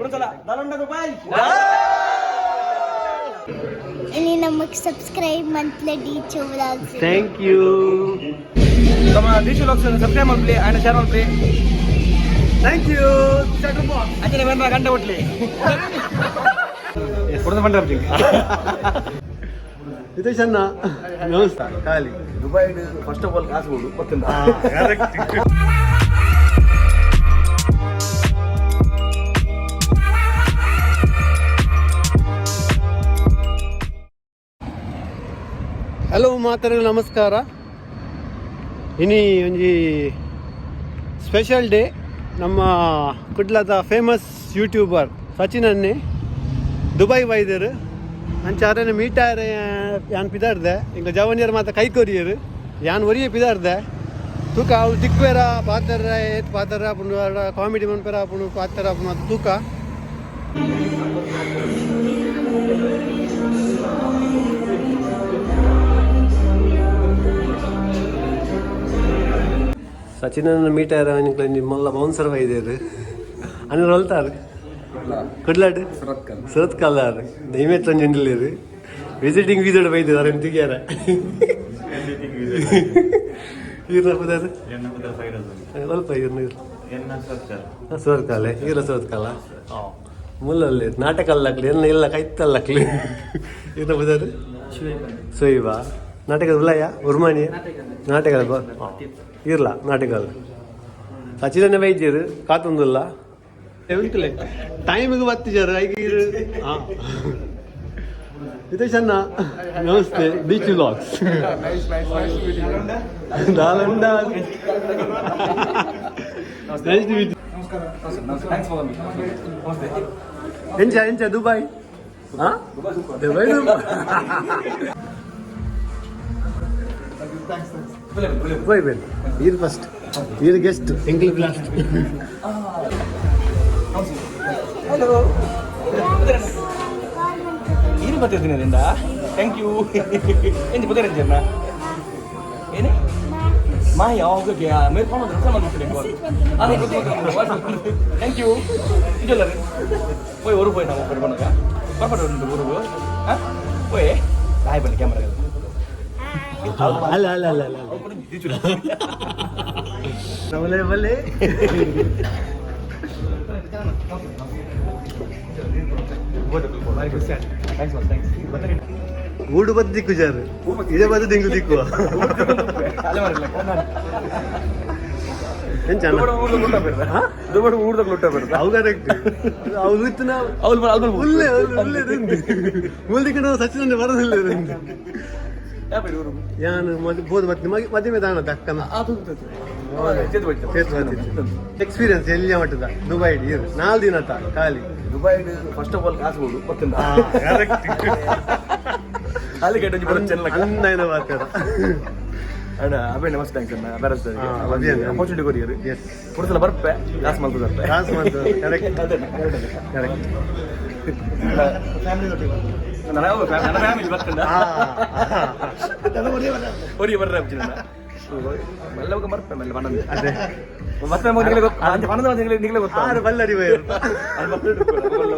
ಒಂದ್ಸಲ ದಾಲುಂಡ ದುಬೈ. ಇನಿ ನಮಕ್ ಸಬ್ಸ್ಕ್ರೈಬ್ ಮಂತ್ಲೆ ಡೀಚು ವ್ಲಾಗ್ಸ್. Thank you. ನಮ್ಮ ದೀಶು ವ್ಲಾಗ್ಸ್ ಸಬ್ಸ್ಕ್ರೈಬ್ ಮಾಡ್ಲಿ ಆ್ಯಂಡ್ ಶೇರ್ ಮಾಡ್ಲಿ. Thank you. ಅಂಚನೆ ಬೇರೆ ಗಂಟೆ ಹುಟ್ಲಿ ಕೊಡದ ಬಂದ್ರೆ. ಹಿತೇಶ್ ಅಣ್ಣ, ನಮಸ್ತೆ. ಖಾಲಿ. ದುಬೈ ಫಸ್ಟ್ ಆಫ್ ಆಲ್ ಕಾಸು ಕೊಡು ಗೊತ್ತಿಲ್ಲ. ಹಲೋ ಮಾತರಿಗೂ ನಮಸ್ಕಾರ. ಇನಿ ಒಂಜಿ ಸ್ಪೆಷಲ್ ಡೇ. ನಮ್ಮ ಕುಡ್ಲದ ಫೇಮಸ್ ಯೂಟ್ಯೂಬರ್ ಸಚಿನ್ ಅನ್ನೆ ದುಬೈ ಬೈದೆರ್. ಅಂಚ ಅರೆನ ಮೀಟ್ ಆಯರೆ ಯಾನ್ ಪಿದಾಡ್ದೆ. ಇಂಕ ಜವನಿಯರ್ ಮಾತ ಕೈ ಕೊರಿಯರು. ಯಾನ್ ಒರಿಯೆ ಪಿದಾಡ್ದೆ. ತೂಕ ಅವು ದಿಕ್ವೇರ ಪಾತರ ಏತ್ ಪಾತರ ಆಪುಂಡು, ಕಾಮಿಡಿ ಮನ್ಪೆರ ಆಪುಂಡು, ಪಾತರ ಆಪುಂಡು ಅದು ತೂಕ. ಸಚಿನ್ ಮೀಟ್ ಆಯರ ಮಲ್ಲ ಬೌನ್ಸರ್ ಬೈದೇರು ಅನ್ನ ರೊಲ್ತಾರು ಕುಡ್ಲಾಡ್ ಸುರತ್ ಕಲ್ಲಾರ್ ದೈಮೇತ್ ಒಂಜಿ ವಿಸಿಟಿಂಗ್ ವೀಸಡ್ ಬೈದೇರು ಅರೆನ್ ತಿಗ್ಯಾರ. ಈರ್ನ ಪುದರ್? ಅಲ್ಪ ಈರ್ನ ಇರ್ ಸುರತ್ ಕಾಲೆ. ಈರ ಸುರತ್ ಕಾಲ ಮುಲ್ಲಲ್ಲಿ ನಾಟಕ ಅಲ್ಲಕ್ಲಿ ಎನ್ನ ಇಲ್ಲ ಕೈತಲ್ಲಕ್ಲಿ. ಈರ್ನ ಪುದರ್? ಸೊಯ್ಬಾ. ನಾಟಕದ ಉಲ್ಲಯ್ಯ ಉರ್ಮಾನಿ ನಾಟಕ ಇರ್ಲ ನಾಟಕ ಸಚಿನನೆ ಬೈದ್ಯರು ಕಾತೊಂದುಲ್ಲ ಉಂಟುಲೆ ಟೈಮಿಗೆ ಬತ್ತಿಜಾರು ಐಕ್ ಇರು. ಹಾಂ ಹಿತೇಶ್ ಅಣ್ಣ, ನಮಸ್ತೆ. ಬೀಚ್ ವ್ಲಾಗ್ಸ್ ದಾಲಂಡ. Nice to meet. Thanks for ನಮಸ್ತೆ. ಎಂಚ ಎಂಚ ದುಬೈ? ಹಾ, ದುಬೈ. ದುಬೈ ಬೇನ್ ಈರ್ ಫಸ್ಟ್, ಈರ್ ಗೆಸ್ಟ್, ಎಂಕ್ಲು ಲಾಸ್ಟ್. ಹಲೋ, ಏನು ಬರ್ತಿದ್ದೀನಿ. Thank you. ಎಂಚ ಪುದರ್? ಎಂಚ ಏನೇ ಮಾಯ? ಓಕೆ ಓಕೆ, ಮೇರೆ ಫೋನ್ ರಸ ಮಾಡ್ತೀನಿ. ಅದೇ, thank you. ಇದಲ್ಲ போய் ஒரு போய் நம்ம போய் பண்ணுங்க. பரப்பட்டு ஒரு ஆ போய் ஹாய் பண்ணி கேமரா. ಅಲ್ಲ ಅಲ್ಲ ಅಲ್ಲ ಅಲ್ಲ, ಬಲೆ ಬಲೆ. Thanks thanks. ಗೂಡು ಬದ್ದು ದಿಕ್ಕು ಜಾರು ಇದೇ ಬದ್ದು ದಿಂಗು ದಿಕ್ಕು. ಅಲ್ಲೇ ಮಾಡಿಲ್ಲ. ಎಂಚ? ದುಬಾಡು ಊರ್ದಾಗ ಲುಟ್ಟ ಬರ್ತದೆ. ಅವು ಕರೆಕ್ಟ್. ಅವು ಇತ್ತು ನಾವು ಅವ್ಲು ಅವ್ಲು. ಉಲ್ಲೆ ಉಲ್ಲೆ ಮುಲ್ದಿಕ್ಕೆ ನಾವು ಸಚಿನ್ ಬರೋದಿಲ್ಲ. ಊರು ಯಾನು ಬೋದು ಬತ್ತಿ ಮದಿಮೆ ದಾಣ ದಕ್ಕನ. ಎಕ್ಸ್ಪೀರಿಯನ್ಸ್ ಎಲ್ಲಿ ಮಟ್ಟದ ದುಬೈ ಇರು 4 ದಿನ ತಾ ಖಾಲಿ. ದುಬೈ ಫಸ್ಟ್ ಆಫ್ ಆಲ್ ಕಾಸು ಕೊಡು ಗೊತ್ತಿಲ್ಲ. ಖಾಲಿ ಗಡ್ಡೆ ಬರೋ ಚೆನ್ನ. ಅಂದಾಯನ ಮಾತಾಡ. ಅಣ್ಣ ಅಬೇ, ನಮಸ್ತೆ. Thanks ಅಣ್ಣ. ಹಾ, ಅದೇ. Opportunity courier. ಎಸ್. ಪುರುಸಲ ಬರ್ಪೆ, ಕಾಸು ಮಲ್ತು ಬರ್ಪೆ. ಕಾಸು ಮಾಡ್ತಾರೆ. Correct correct. ನನ್ನ ಫ್ಯಾಮಿಲಿ ಬರ್ತಂಡ ಒರಿಯ ಬರ್ರೆ ಅಪ್ಚಿನ ಮೆಲ್ಲ ಮರ್ಪೆ ಮೆಲ್ಲ ಬಣ್ಣ. ಅದೇ. ಮತ್ತೆ ನಿಂಗೆ ಗೊತ್ತ ಬಣ್ಣದ ನಿಂಗೆ ಗೊತ್ತಾ? ಆರು ಬಲ್ಲರಿ ಬೈರು. ಅದು ಬಲ್ಲ.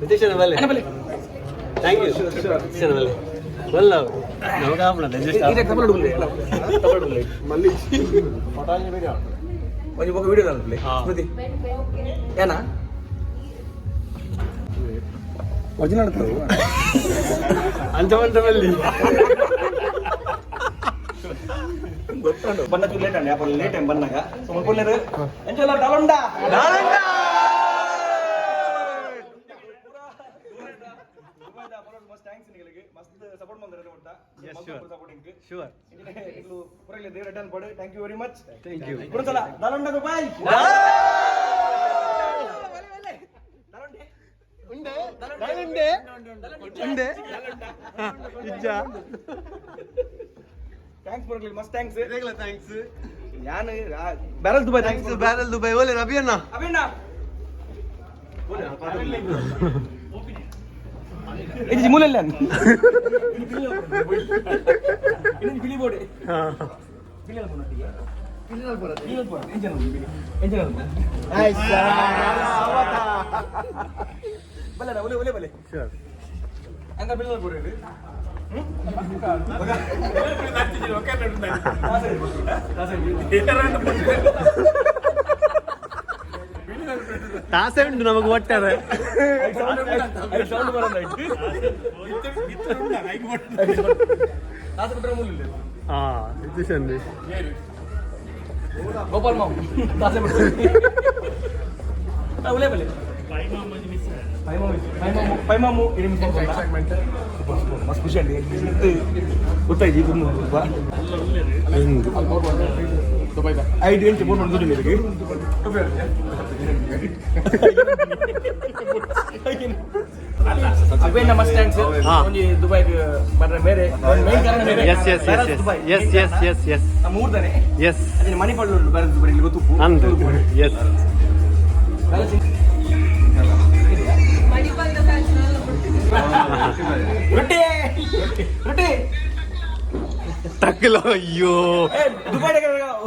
ರಿತೇಶ್ ಬಲ್ಲೆ. ಅಣ್ಣ ಬಲ್ಲೆ. Thank you. ರಿತೇಶ್ ಬಲ್ಲೆ. ಬಲ್ಲ ನಮಗ ಇದೇ ತಬಲ ಹುಡುಗಲೇ ತಬಲ ಹುಡುಗಲೇ ಮಲ್ಲಿ ಒಂಜಿ ಬೊಕ ವಿಡಿಯೋ ದಾನ್ಲೆ. ಹಾ. ಸ್ಮೃತಿ ಏನ ಒರಿಜಿನಲ್ ಅಂಚ ಮಂತ ಬಲ್ಲಿ. ಗೊತ್ತುಂಡು ಬನ್ನ ಚೂರು ಲೇಟ್ ಅಂడి ಅప్పుడు ಲೇಟ್ ಟೈಮ್ ಬನ್ನಾಗ ಸೊ ಮುಲ್ಪುಲ್ಲೇರು ಎಂಚಲ್ಲ ಡಾಲೊಂಡ ಡಾಲೊಂಡ! Yes, sure. Sure. Thank you very much. Thank you. ಗುರುಸಲ ಡಾಲೊಂಡ Dubai. ಉಂಡೆ ಉಂಡೆ ಉಂಡೆ ಇಜ್ಜ. Thanks ಬರಲಿ ಮಸ್ತ್ thanks. Thanks. ಯಾನ್ barrel Dubai. Thanks barrel Dubai. ಓಲೆ ರವಿ ಅಣ್ಣ. ಅಭಿಣ್ಣ ಇದು ಮೂಲೆಲ್ಲ ಇನ್ನೊಂದು ಬಿಳಿ ಬೋರ್ಡ್. ಬಲ್ಲ ಒಲೆ ಒಲೆ ಬಲೆ. ಶೂರ್. ಹಂಗ ಬಿಳಿ ಬೋರ್ಡ್ ಇದು. ತಾಸೆ ಉಂಟು ನಮಗೆ ಒಟ್ಟಾರೆ. ಸೌಂಡ್ ಬರೋದು ತಾಸು ಬಿಟ್ಟರೆ ಮೂಲ. ಹಾ ರಿತೇಶ್ ಅಂడి. ಗೋಪಾಲ್ ಮಾವು ತಾಸೆ ಬಿಡ್ತಾರೆ ಒಲೆ ಬಲೆ. ಪೈಮಾಮು ಇಡಿ ಮಿಸ್. ಮಸ್ತ್ ಖುಷಿ ಅಂడి. ಗೊತ್ತಾಯ್ತು ಇದು ಐದು ಗಂಟೆ ಫೋನ್ ಮಾಡಿ ಇದಕ್ಕೆ. ಅವೇನ ಮಸ್ತ್ thanks. ಹಾ. ಒಂಜಿ ದುಬೈಗ್ ಬರ್ರೆ ಮೇರೆ ಮೇನ್ ಕಾರಣ ಮೇರೆ. S S S S S S S S. ನಮ್ಮ ಊರ್ದಾನೆ. ಎಸ್. ಅದೇ ಮಣಿಪಾಲ್ ಉಂಟು ಬ್ಯಾಲೆನ್ಸ್ ದುಬೈ ಇಲ್ಲಿ ಗೊತ್ತುಪ್ಪು. ಅಂದು ಎಸ್. ರೊಟ್ಟಿ ರೊಟ್ಟಿ. ತಕ್ಕಲ ಅಯ್ಯೋ. ಏ ದುಬೈ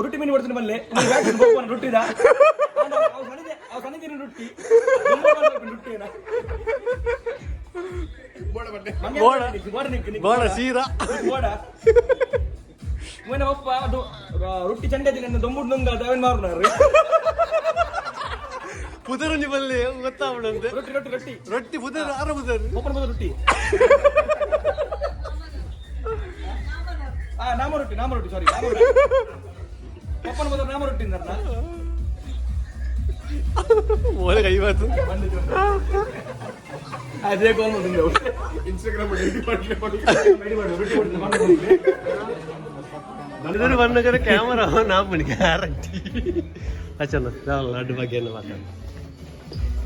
ರೊಟ್ಟಿ ಮೀನು ಕೊಡ್ತೀನಿ ಬಲ್ಲೆ ರೊಟ್ಟಿದ ಅವ್ ಸಣ್ಣದಿನ ರೊಟ್ಟಿ ರೊಟ್ಟಿ. ಬೋಡ. ಬೋಡ ಸೀರಾ. ಬೋಡ ಮೋನ ಪಪ್ಪ ಅದು ರೊಟ್ಟಿ ಚಂಡೆ ದಿನ ದೊಂಬುಡ್ ನುಂಗ ಅವನ್ ಮಾರುನಾರು. ಪುದರುಂಜಿ ಬಲ್ಲೆ ಗೊತ್ತಾಗ್ಬಿಡಂತೆ. ರೊಟ್ಟಿ ರೊಟ್ಟಿ ರೊಟ್ಟಿ. ರೊಟ್ಟಿ ಪುದರ್ ಆರ ಪುದರ್. ಓಪನ್ ಬದ ರೊಟ್ಟಿ. ಆ ನಾಮ ರೊಟ್ಟಿ ನಾಮ ರೊಟ್ಟಿ ಸಾರಿ ನಾಮ ರೊಟ್ಟಿ ಪಪ್ಪನ ಬದಲು ನಾಮ ರೊಟ್ಟಿ ಅಂದಾರಲ್ಲ. ಮೋಲೆ ಕೈವಾತು. ಅದೇ ಕಾಲ್ ಮಾಡಿದ್ದು. ಇನ್ಸ್ಟಾಗ್ರಾಮ್. ಇದರ ಬಣ್ಣಗರ ಕ್ಯಾಮರಾ ನಾಪುಣಿ ಗ್ಯಾರಂಟಿ. ಅಚ್ಚನ ಲಡ್ಡು ಬಗ್ಗೆ ಎಲ್ಲ ಮಾತಾಡ.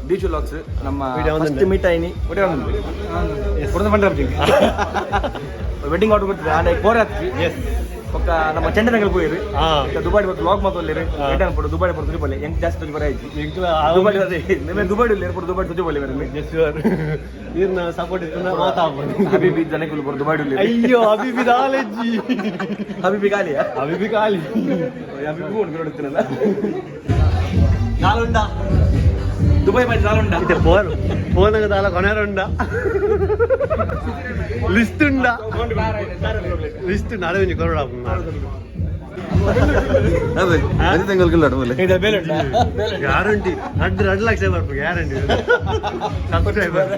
ಬೀಚ್ ವ್ಲಾಗ್ಸ್ ನಮ್ಮ Video first ಒಂದುಂಡೆ. ಮೀಟ್ ಆಯ್ನಿ ಒಡೆ ಒಂದು ಪಂಡ್ರ ವೆಡ್ಡಿಂಗ್ ಆರ್ಡರ್ ಕೊಡ್ತಿದ್ದೆ ಆಂಡ ಬೋರ್ ಆತ್ಜಿ. ಎಸ್. ಬೊಕ್ಕ ನಮ್ಮ ಚಂಡನಗಲ್ ಪೋಯಿರು. ಹಾ. ದುಬೈ ಬೊಕ್ಕ ವ್ಲಾಗ್ ಮಾತೊಲ್ಲೇರು. ಹಾ. ರಿಟರ್ನ್ ಪೋಡು ದುಬೈ ಪೋಡು ತುಜಿ ಎಂಕ್ ಜಾಸ್ತಿ ತುಜಿ ಬರ ಆಯ್ತು. ದುಬೈ ಅದೇ ನಿಮ್ಮೆ ದುಬೈ ಉಲ್ಲೇರು ಪೋಡು ದುಬೈ ತುಜಿ ಬೋಲೆ ಬೇರೆ. ಎಸ್ ಸರ್, ಇರ್ನ ಸಪೋರ್ಟ್ ಇತ್ತು ಮಾತಾಡ್ಬೋದು. ಹಬೀಬಿ ಜನಕುಲು ಪೋಡು ದುಬೈ ಉಲ್ಲೇರು. ಅಯ್ಯೋ ಅಬಿಬಿ ದಾಲೆಜ್ಜಿ. ಹಬೀಬಿ ಗಾಲಿಯಾ? ಅಬಿಬಿ ಖಾಲಿ. ಹಬೀಬಿ ಉಂಡು ನೋಡುತ್ತಿರಲ್ಲ. ದಾಲುಂಡ. ದುಬೈ ಬೈ ದಾಲುಂಡ. ಇದೆ ಫೋನ್ ಫೋನಾಗ ದಾಲ ಕೊನೆರುಂಡ ಲಿಸ್ಟ್ ಉಂಡ ಲಿಸ್ಟ್ ನಾಳೆ ಒಂಜಿ ಕೊರಡ. ಗ್ಯಾರಂಟಿ ರಡ್ಡು ರಡ್ಡು ಲಕ್ಷ ಬರ್ಪು ಗ್ಯಾರಂಟಿ ಸಬ್ಸ್ಕ್ರೈಬರ್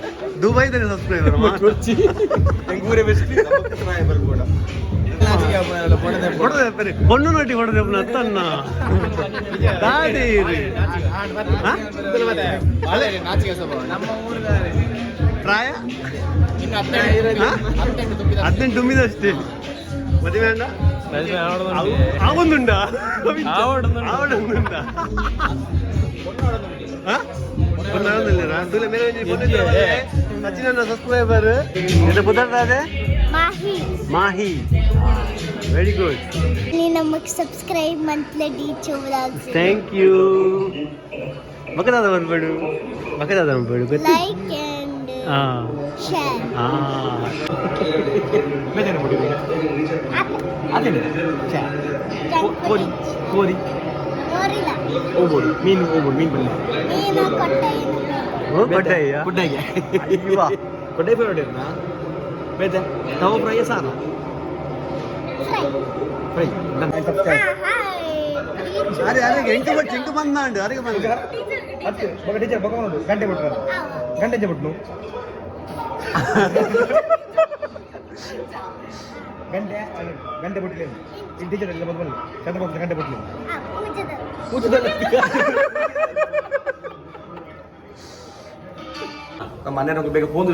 ದುಬೈದಲ್ಲಿ ಸಬ್ಸ್ಕ್ರೈಬರ್. ಎಂಗೂರೇ ಬೆಸ್ಟ್. ಕೊಡದೆ பொண்ணு நோட்டி ಕೊಡದೆ ಅತ್ತನ್ನ ದಾಡಿ ಪ್ರಾಯ 18 ತುಂಬಿದಷ್ಟೇ ಮದುವೆ ಅಣ್ಣ ಆವೊಂದುಂಡ ಆವೊಂದುಂಡ ಸಚಿನ್ ಸಬ್ಸ್ಕ್ರೈಬರ್ ಇದು ಪುದರ್ದಾದೆ. ಮಾಹಿ. Mahi, very good. ನೀ ನಮಗೆ ಸಬ್ಸ್ಕ್ರೈಬ್ ಮಂತ್ಲೆ ಡೀಚು vlogs. Thank you. ಬಕದಾದ ಬರ್ಬೇಡು ಬಕದಾದ ಬರ್ಬೇಡು ಗೊತ್ತಿ. ಲೈಕ್ ಅಂಡ್ ಹಾ. ಶೇರ್. ಹಾ. ಅದೇನೆ ಕೋರಿ ಕೋರಿ. ನೋಡಿಲ್ಲ. ಹೋಗ್ಬೋದು ಮೀನು ಹೋಗ್ಬೋದು ಮೀನು ಬನ್ನಿ. ಮೀನು ಕೊಟ್ಟ ಏನು. ಕೊಡ್ಡಾಯಿಯಾ? ಕೊಡ್ಡಾಯಿಗೆ. ಅಯ್ಯವ್ವ. ಕೊಡ್ಡಾಯಿ ಫೇವ್ರೇಟ್ ಇರ್ನಾ? ಬೇತೆ ತವ ಫ್ರೈ ಸಾರ? ಫ್ರೈ. ಫ್ರೈ. ಹಾಯ್. ಅರೆ ಅರೆ, ಎಂಟು ಬಟ್ ಎಂಟು ಬಂದಾಂಡು ಅರೆಗೆ ಬಂದ. ಅತ್ತೆ ಬೊಕ ಟೀಚರ್ ಬೊಕ ನೋಡು, ಗಂಟೆ ಬಿಟ್ರ ಗಂಟೆ ಬಿಟ್ನು ಗಂಟೆ ಗಂಟೆ ಬಿಟ್ಲಿ. ಈ ಟೀಚರ್ ಎಲ್ಲ ಬಂದು ಚಂದ್ರಬಾಬು ಗಂಟೆ ಬಿಟ್ಲಿ. ಪೂಜದ. ನಮ್ಮ ಮನೆಯವ್ರಿಗೆ ಬೇಗ ಫೋನ್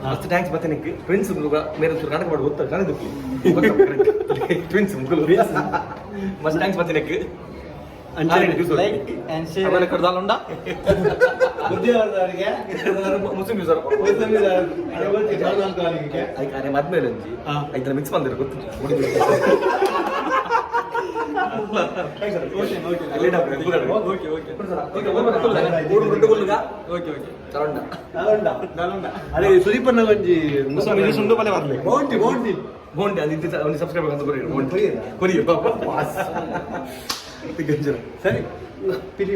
ಮಸ್ತ್ thanks. ಮತ್ತೆ ನಿಕ್ ಟ್ವಿನ್ಸ್ ಮೇರೆ ಚೂರು ಕಣಕ್ ಮಾಡಿ ಗೊತ್ತ ಕಣಕ್ ಟ್ವಿನ್ಸ್ ಮುಗುಲು ಮಸ್ತ್ thanks ಮತ್ತೆ ನಿಕ್. ಲೈಕ್ ಅಂಡ್ ಶೇರ್. ಆಮೇಲೆ ಕಡ್ದಾಲುಂಡ ಬುದ್ಧಿವಂತರಿಗೆ. ಮುಸ್ಲಿಂ ಯೂಸರ್ ಅದಕ್ಕೆ ಅರೆ ಮದ್ಮೇಲೆ ಒಂಜಿ ಐತರ ಮಿಕ್ಸ್ ಬಂದಿರ ಗೊತ್ತು. Okay okay okay. ಅರೆ ಸುದೀಪನ್ನ ಒಂಜಿ. ಸುಂಡು ಪಲ್ಯ ಬರ್ಲಿ. Bounty bounty. ಬೋಂಡಿ ಅದು ಇದ್ದು ಒಂದು ಸಬ್ಸ್ಕ್ರೈಬರ್ ಅಂತ ಕೊರಿಯರ್ ಬೋಂಡಿ ಕೊರಿಯರ್ ಪಾಪ. ಸರಿ ಪಿಲಿ.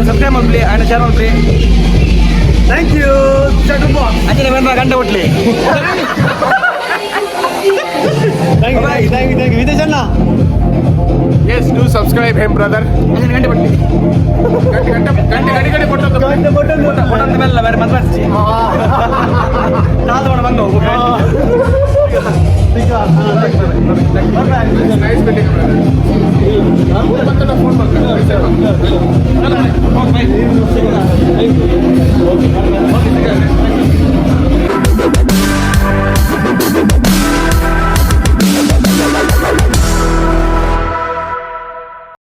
ಸಬ್ಸ್ಕ್ರೈಬ್ ಮಾಡ್ಲಿ ಆ್ಯಂಡ್ ಶೇರ್ ಮಾಡ್ಲಿ. Thank you ಚಟು ಬಾಕ್ಸ್. ಅಂಜನೆ ಬೇಡ ಗಂಟೆ ಹುಟ್ಲಿ. Thank you, thank you, thank you Videsh ಅಣ್ಣ. Yes, do subscribe him, brother. ಅಂಜನೆ ಗಂಟೆ ಬಿಟ್ಲಿ. ಗಂಟೆ ಗಂಟೆ ಗಂಟೆ ಗಡಿ ಗಡಿ ಕೊಟ್ಟದ್ದು. ಗಂಟೆ ಕೊಟ್ಟದ್ದು. ಕೊಟ್ಟಂತ ಮೇಲೆ ಬೇರೆ ಮದುವೆ ಹಚ್ಚಿ ತಾತ ಬಂದು ಹೋಗು. Nice meeting, brother. Phone ಮಾಡ್ತಾನೆ, ಫೋನ್ ಮಾಡ್ತಾನೆ.